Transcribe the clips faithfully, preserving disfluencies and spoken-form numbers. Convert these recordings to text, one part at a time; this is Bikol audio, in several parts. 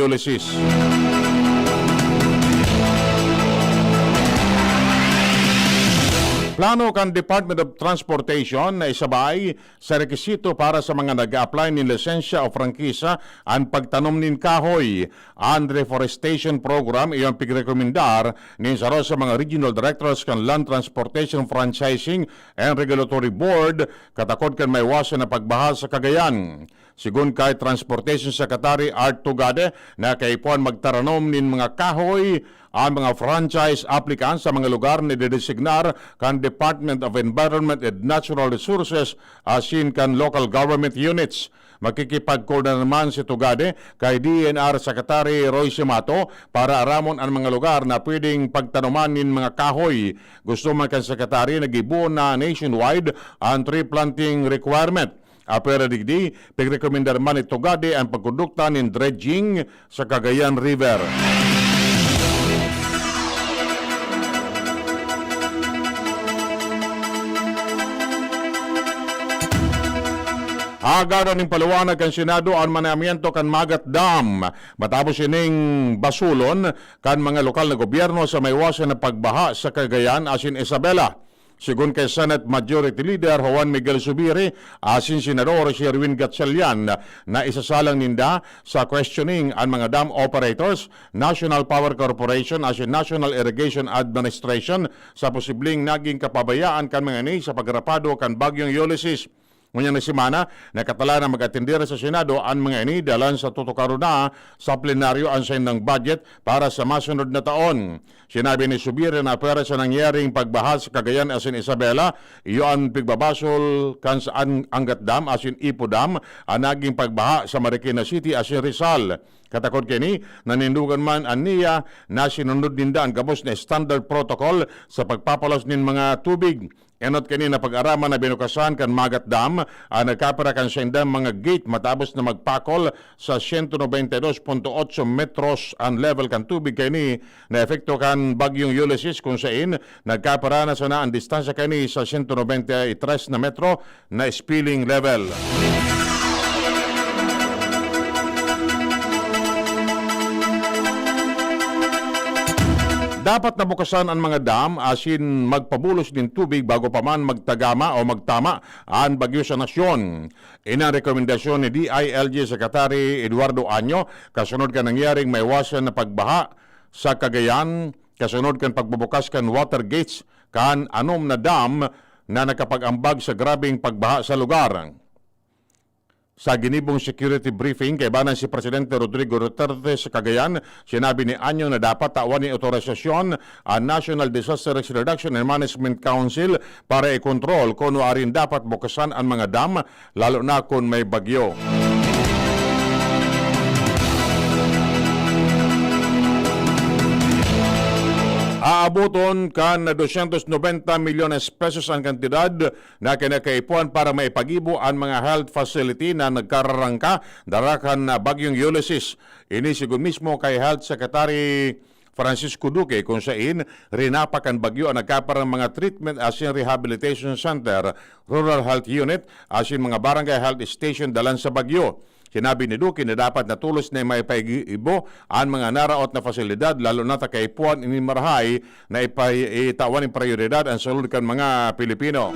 Ulysses. Plano kan Department of Transportation na isabay sa rekisito para sa mga nag-a-apply nin lisensya o prangkisa an pagtanom nin kahoy. An reforestation program iyo an pigrekomendar nin saro sa mga regional directors kan Land Transportation Franchising and Regulatory Board, katakod kan maiwasan na pagbaha sa Cagayan. Sigon kay Transportation Secretary Art Tugade, na kaipuhan magtaranom nin mga kahoy an mga franchise applicants sa mga lugar na idedesignar kan Department of Environment and Natural Resources asin kan local government units. Makikipagkoordinador man si Tugade kay D E N R Secretary Roy Simato para aramon an mga lugar na pwedeng pagtanoman nin mga kahoy. Gusto man kan Secretary na gibohon na nationwide an tree planting requirement. Apwera digdi, pigrekomendar man ni Tugade an pagkondukta nin dredging sa Cagayan River. Aagad nin paliwanag kan Senado an manamiento kan Magat Dam matapos ining basulon kan mga lokal na gobyerno sa maiwasan na pagbaha sa Cagayan asin Isabela. Sigon kay Senate Majority Leader Juan Miguel Zubiri asin Senador Sherwin Gatchalian, na isasalang ninda sa questioning an mga dam operators, National Power Corporation asin National Irrigation Administration sa posibleng naging kapabayaan kan mga ini sa pagrapado kan Bagyong Ulysses. Ngunyan na semana, nakatalang na mag-atender sa Senado an mga ini dalan sa tutukaron na sa plenaryo an saindang budget para sa masunod na taon. Sinabi ni Zubiri na pwera sa nangyaring pagbaha sa Cagayan asin Isabela, iyo an pigbabasol kan sa An-, Angat Dam asin Ipo Dam an naging pagbaha sa Marikina City asin Rizal. Katakod kaini, nanindogan man an NIA na sinunod ninda an gabos na standard protocol sa pagpapalos nin mga tubig. Enot kaini na pag-araman na binukasan kan Magat Dam an nagkapira kan saindang mga gate matapos na magpakol sa siyento nobenta y dos punto otso metros an level kan tubig kaini na epekto kan Bagyong Ulysses, kun sain nagkapira na sana an distansya kaini sa siyento nobenta y tres na metro na spilling level. Dapat nabukasan an mga dam asin magpabulos nin tubig bago pa man magtagama o magtama an bagyo sa nasyon. Ini an rekomendasyon ni D I L G Secretary Eduardo Año, kasunod kan nangyaring maiwasan na pagbaha sa Cagayan, kasunod kan pagbubukas kan water gates kan anom na dam na nakapag-ambag sa grabeng pagbaha sa lugar. Sa ginibong security briefing, kaiba na si Presidente Rodrigo Duterte sa Cagayan, sinabi ni Año na dapat tawan nin otorisasyon an National Disaster Risk Reduction and Management Council para ikontrol kun nuarin dapat bukasan an mga dam, lalo na kun may bagyo. Aaboton kan dosyentos nobenta milyones pesos an kantidad na kinakaipuhan para maipagibo an mga health facility na nagkararangka dara kan Bagyong Ulysses. Ini sigon mismo kay Health Secretary Francisco Duque, kun sain rinapak kan bagyo an nagkaparang mga treatment asin rehabilitation center, rural health unit, asin mga barangay health station dalan sa bagyo. Sinabi ni Duque na dapat na tolos na maipagibo an mga naraot na pasilidad, lalo na ta kaipuhan ini marahay na ipa-, itawan nin prayoridad an salud kan mga Pilipino.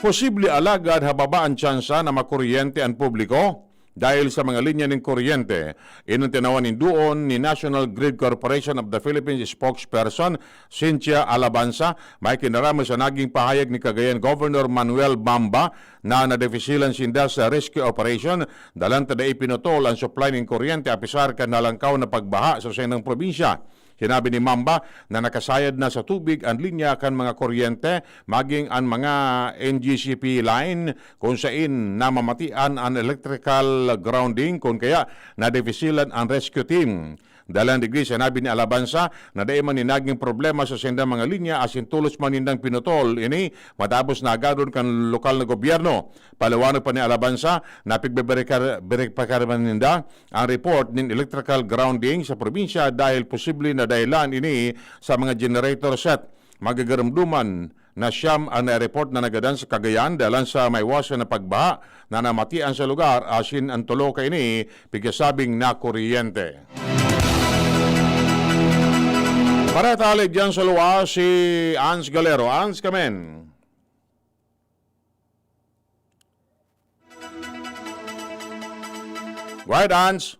Posible alagad hababa an tsansa na makuryente an publiko dahil sa mga linya nin kuryente. Ini an tinawan nin duon ni National Grid Corporation of the Philippines spokesperson Cynthia Alabanza, may kinarama sa naging pahayag ni Cagayan Governor Manuel Bamba na nadefisilan sinda sa rescue operation, dalan ta dai pinutol an supply nin kuryente apisar kan nalangkaw na pagbaha sa saindang probinsya. Sinabi ni Mamba na nakasayad na sa tubig an linya kan mga kuryente, maging an mga N G C P line, kun sain namamatian an electrical grounding, kun kaya nadefisilan an rescue team. Dalan digdi, sinabi ni Alabanza na dai man ni naging problema sa saindang mga linya asin tolos man nindang pinutol ini matapos na agadon kan lokal na gobyerno. Paliwanag pa ni Alabanza na pigbeberikar-, beripikar man ninda ang report nin electrical grounding sa probinsya dahil posible na dahilan ini sa mga generator set. Magagarumduman na siyam an naireport na nagadan sa Cagayan dalan sa maiwasan na pagbaha na namatian sa lugar, asin an tulo kaini pigasabing nakuryente. Bareta hale diyan sa luwas, si Ans Galero. Ans, kamen. Go ahead, Ans.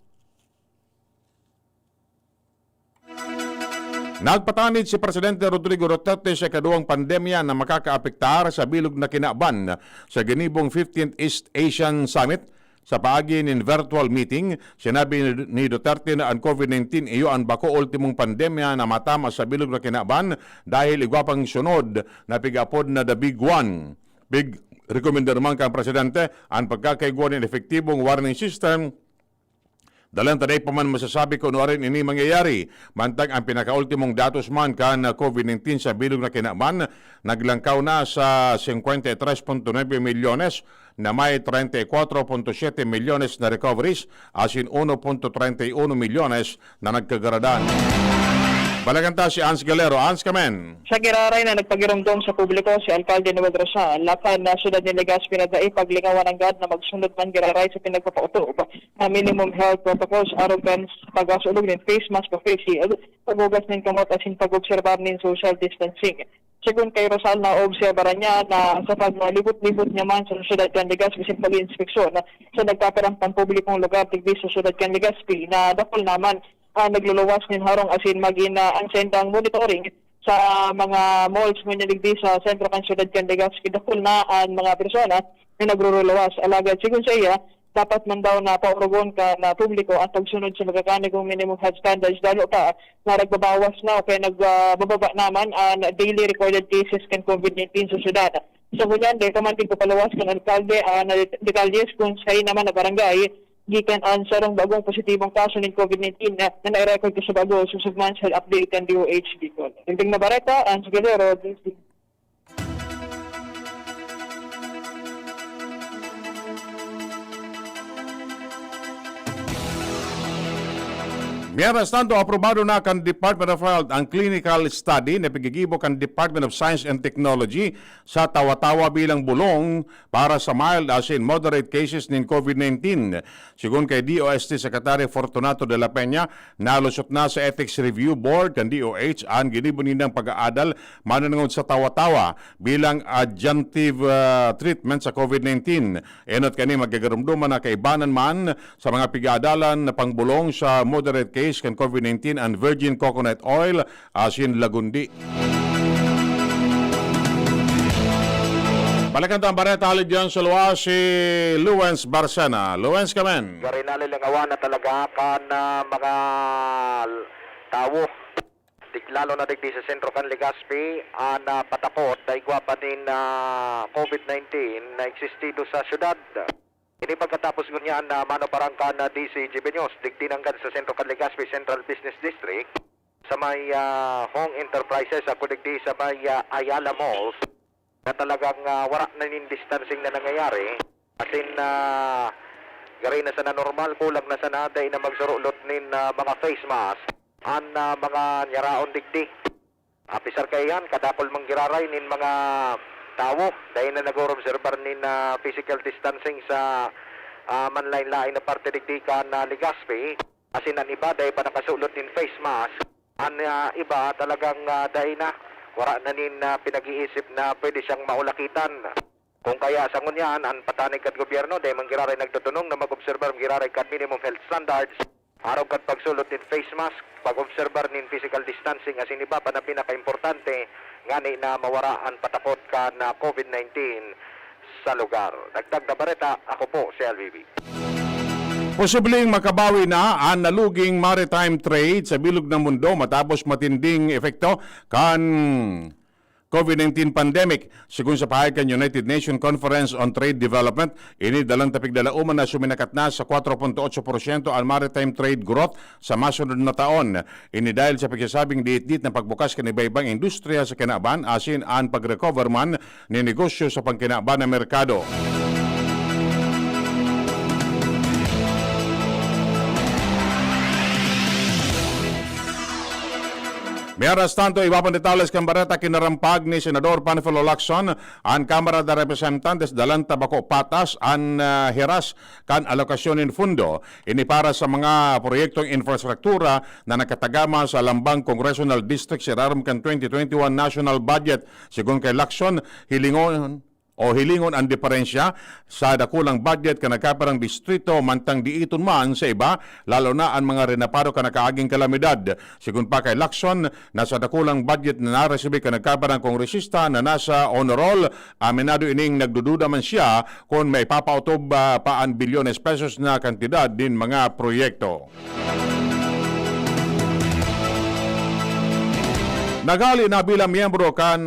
Nagpatanid si Presidente Rodrigo Duterte sa ikaduwang pandemya na makakaapektar sa bilog na kinaban sa ginibong fifteenth East Asian Summit. Sa paagi nin virtual meeting, sinabi ni, ni Duterte na an COVID nineteen iyo an bako ultimong pandemya na matama sa bilog na kinaban dahil igwa pang sunod na pig-apod na the big one. Pig-rekomendar man kan presidente an pagkakaigwa nin epektibong warning system. Dalan ta dai pa man masasabi kun nuarin ini mangyayari. Mantang an pinakaultimong datos man kan COVID nineteen sa bilog na kinaban, naglangkaw na sa cincuenta y tres punto nueve milyones na may treinta y cuatro punto siete milyones na recoveries, asin uno punto treinta y uno milyones na nagkagaradan. Balikan ta si Ans Galero. Ans, kamen. Sa giraray na nagpagiromdom sa publiko si Alkalde Noel Rosal, lakan na siyudad ni Legazpi na dai paglingawan nanggad na magsunod man giraray sa pinagpapaotob na minimum health protocols arog kan pagkasulog nin face mask o face shield, paghugas nin kamot asin pag-obserbar nin social distancing. Segun kay Rosal, naobserbaran niya na sa pagmalibot-libot niya man sa syudad kan Legazpi asin pag-iinspeksyon sa nagkapirang pampublikong lugar digdi sa syudad kan Legazpi na dakul naman ang nagluluwas nin harong asin magin, ah, ang sendang monitoring sa mga malls ngunyan digdi sa sentro kan syudad kan Legazpi, dakul na an mga persona na nagruruluwas. Alagad sigon saiya, dapat man daw na paorogon kan, ah, publiko an pagsunod sa nagkakanigong minimum health standards, lalo pa na nagbabawas na o kaya nag, ah, bababa naman an daily recorded cases kan COVID nineteen sa syudad. Sa ngunyan, dai pa man tigpapaluwas kan alkalde an detalye kun saen naman na barangay gikan an sarong bagong positibong kaso nin COVID nineteen na, na nai-record ko sa bago, susog man sa update kan D O H Bicol. Tinting na bareta, Ans Galero, D C. Mientras tanto, aprobado na kan Department of Health ang clinical study na piggigibo kan Department of Science and Technology sa Tawa-Tawa bilang bulong para sa mild asin moderate cases nin COVID nineteen. Segun kay D O S T Secretary Fortunato de la Peña, nalusot na sa Ethics Review Board kan D O H an ginibo nindang pag-aadal mananangod sa tawa-tawa bilang adjunctive, ah, treatment sa COVID nineteen. Enot kani magkagarumduman na kaibanan man sa mga pig-aadalan na pangbolong sa moderate case kan COVID nineteen an virgin coconut oil asin lagundi. Balikan ta an bareta hale diyan sa luwas, si Luwens Barcena. Luwens, kamen. Garo na lilingawan na talaga kan, ah, mga tawo. Dig-, lalo na digdi sa sentro kan Legazpi, an, ah, patakot na igwa pa nin, ah, COVID nineteen na existido sa syudad. Ini pagkatapos ngunyan na manubaran kan D C G B News, digdi nanggad sa sentro kan Legazpi Central Business District, sa may, ah, Hong Enterprises, ako digdi sa may, ah, Ayala Malls, na talagang, ah, wara na nin distancing na nangyayari. As in, ah, garo na sana normal, kulang na sana, dai na magsurulot nin, ah, mga face mask an, ah, mga nyaraon digdi. Apisar kaiyan, kadakul man giraray nin mga tawo, dai na nag-oobserbar nin, ah, physical distancing sa, ah, manlaen-laen na parte digdi kan, ah, Legazpi. Asin an iba, dai pa nakasulot nin face mask. An, ah, iba, talagang, ah, dai na. Wara na nin, ah, pinag-iisip na pwede siyang maulakitan. Kung kaya sa ngunyan, an patanay kan gobyerno, dai man giraray nagdodonong na mag-obserbar giraray kan minimum health standards. Arog kan pagsulot nin face mask, pag-obserbar nin physical distancing, asin iba pa na pinakaimportante, ngani na mawara an patakot kan, ah, COVID nineteen sa lugar. Dagdag na bareta, ako po si L B B. Posibleng makabawi na an naluging maritime trade sa bilog na mundo matapos matinding epekto kan COVID nineteen pandemic. Segun sa pahayag kan United Nations Conference on Trade Development, ini dalang tapig dalaoman na suminakat na sa kwatro punto otso porsyento an maritime trade growth sa masunod na taon. Ini dahil sa pagsasabing diit-diit na pagbukas kan iba-ibang industriya sa kinaban asin an pag-recover man nin negosyo sa pangkinaban na merkado. Mientras tanto, iba pang detalles kan bareta, kinarampag ni Senador Panfilo Lacson an Kamara de Representantes, dalan ta bako patas an, ah, hiras kan alokasyon nin fundo. Ini para sa mga proyektong infrastruktura na nakatagama sa lambang congressional district sa irarom kan twenty twenty-one national budget. Segun kay Lacson, hilingon o hilingon an diferensya sa dakulang budget kan nagkaparang distrito mantang diiton man sa iba, lalo na an mga renapado kan nakaaging kalamidad. Segun pa kay Lacson, na sa dakulang budget na naresibi kan nagkaparang kongresista na nasa honor roll, aminado ining nagdududa man siya kun maipapaotob, ah, pa an bilyones pesos na kantidad nin mga proyekto. Naghale na bilang miyembro kan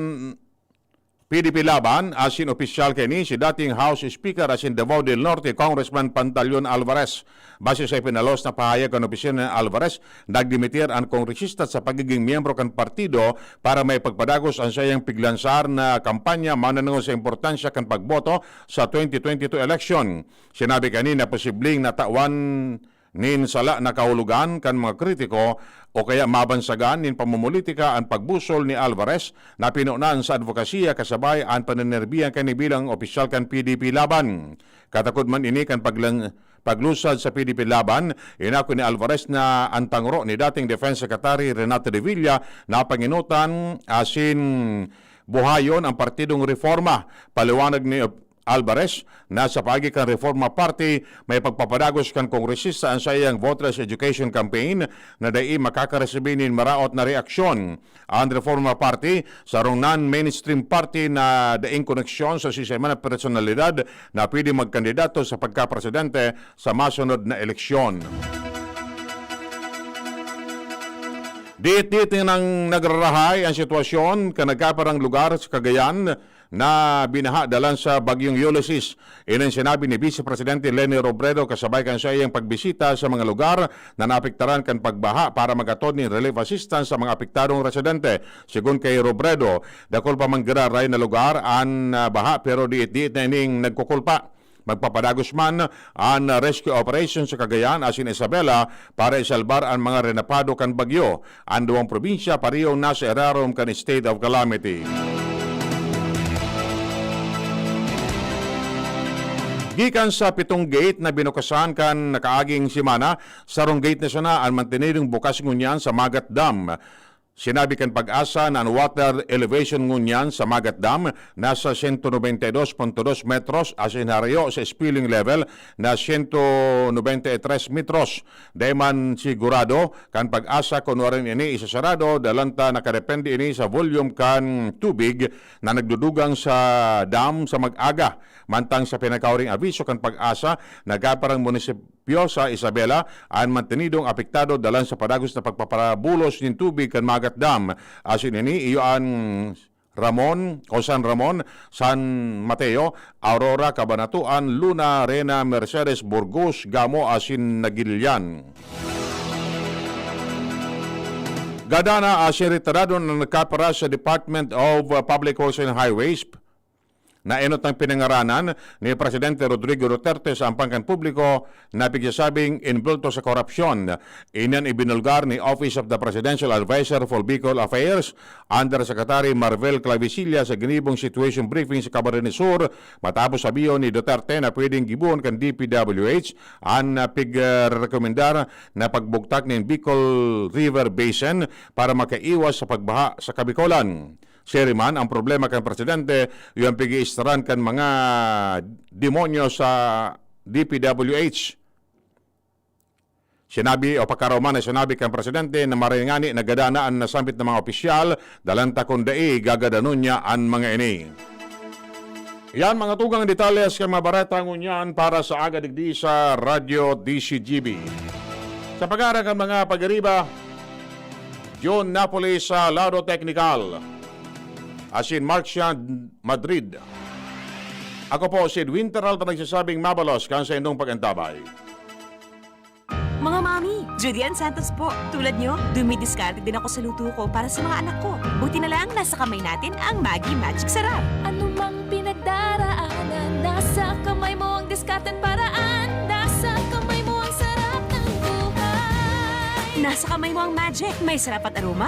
P D P Laban, asin opisyal kaini si dating House Speaker asin Davao del Norte Congressman Pantaleon Alvarez. Base sa ipinalos na pahayag kan opisina ni Alvarez, nagdimitir an kongresista sa pagiging miyembro kan partido para maipagpadagos an saiyang piglansar na kampanya mananangol sa importansya kan pagboto sa twenty twenty-two election. Sinabi kaini na posibleng natawan nin sala na kahulogan kan mga kritiko o kaya mabansagan nin pamumulitika an pagbusol ni Alvarez na pinunan sa advokasya kasabay an paninerbiyan kaini bilang opisyal kan P D P Laban. Katakod man ini kan paglan-, paglusad sa P D P Laban, inako ni Alvarez na an tangro ni dating Defense Secretary Renato Revilla na panginutan asin buhayon ang Partidong Reforma. Paliwanag ni Alvarez na sa paagi kan Reforma Party, may pagpapadagos kan kongresista an saiyang voters education campaign na dai makakaresibi nin maraot na reaksyon. An Reforma Party, sarong non-mainstream party na daing koneksyon sa sisay man na personalidad na pwede magkandidato sa pagkapresidente sa masunod na eleksyon. Diit-diit nang nagrarahay ang sitwasyon kan nagkaparang lugar sa Cagayan na binaha dalan sa Bagyong Ulysses. Ini an sinabi ni Vice Presidente Leni Robredo kasabay kan saiyang pagbisita sa mga lugar na naapektaran kan pagbaha para mag-atod nin relief assistance sa mga apektadong residente. Segun kay Robredo, dakul pa man giraray na lugar an, ah, baha pero diit-diit na ining nagkukulpa. Magpapadagos man an rescue operation sa Cagayan asin Isabela para isalbar an mga renapado kan bagyo. An duwang probinsya parehong nasa irarom kan state of calamity. Gikan sa pitong gate na binukasan kan nakaaging semana, sarong gate na sana an mantenidong bukas ngunyan sa Magat Dam. Sinabi kan PAGASA na an water elevation ngunyan sa Magat Dam nasa sento nobenta y dos punto dos metros, asin harayo sa spilling level na sento nobenta y tres metros. Dai man sigurado kan PAGASA kun warin ini isasarado, dalan ta nakadepende ini sa volume kan tubig na nagdudugang sa dam sa mag-aga. Mantang sa pinakauring abiso kan PAGASA, nagkaparang munisip-, Piosa, Isabela, an mantenidong apektado dalan sa padagos na pagpaparabulos nin tubig kan Magat Dam. Asin ini, iyo an Ramon o San Ramon, San Mateo, Aurora, Cabanatuan, Luna, Rena, Mercedes, Burgos, Gamo asin Nagilian. Gadana asin retirado na nagkapara sa Department of Public Works and Highways, na enot ang pinangaranan ni Presidente Rodrigo Duterte sa ampang kan publiko na pigsasabing involto sa korupsyon. Ini an ibinulgar ni Office of the Presidential Advisor for Bicol Affairs, Undersecretary Marvel Clavicilla, sa ginibong situation briefing sa Camarines Sur, matapos sabihon ni Duterte na pwedeng gibohon kan D P W H an, ah, pigrekomendar na pagbugtak nin Bicol River Basin para makaiwas sa pagbaha sa Kabicolan. Siring man, ang problema kan presidente, iyo an pag-iistaran kan mga demonyo sa D P W H. Sinabi o pagkaraman na sinabi kan presidente na maray ngani nagada na an nasambit na mga opisyal, dalan ta kun dai, gagadanon niya an mga ini. Yan, mga tugang, detalye sa mga bareta ngunyan para sa aga digdi sa Radyo D C G B. Sa pag-aarang kan mga pag-ariba, John Napoli sa Lado Technical, asin Mark Sian Madrid. Ako po si Edwin Peralta, nagsasabing mabalos kan sa indong pag-antabay. Mga mami, Judy Ann Santos po. Tulad nyo, dumidiskarte din ako sa luto ko para sa mga anak ko. Buti na lang, nasa kamay natin ang Maggi Magic Sarap. Anumang pinagdaraanan, nasa kamay mo ang diskarte't paraan. Nasa kamay mo ang sarap ng buhay. Nasa kamay mo ang magic. May sarap at aroma,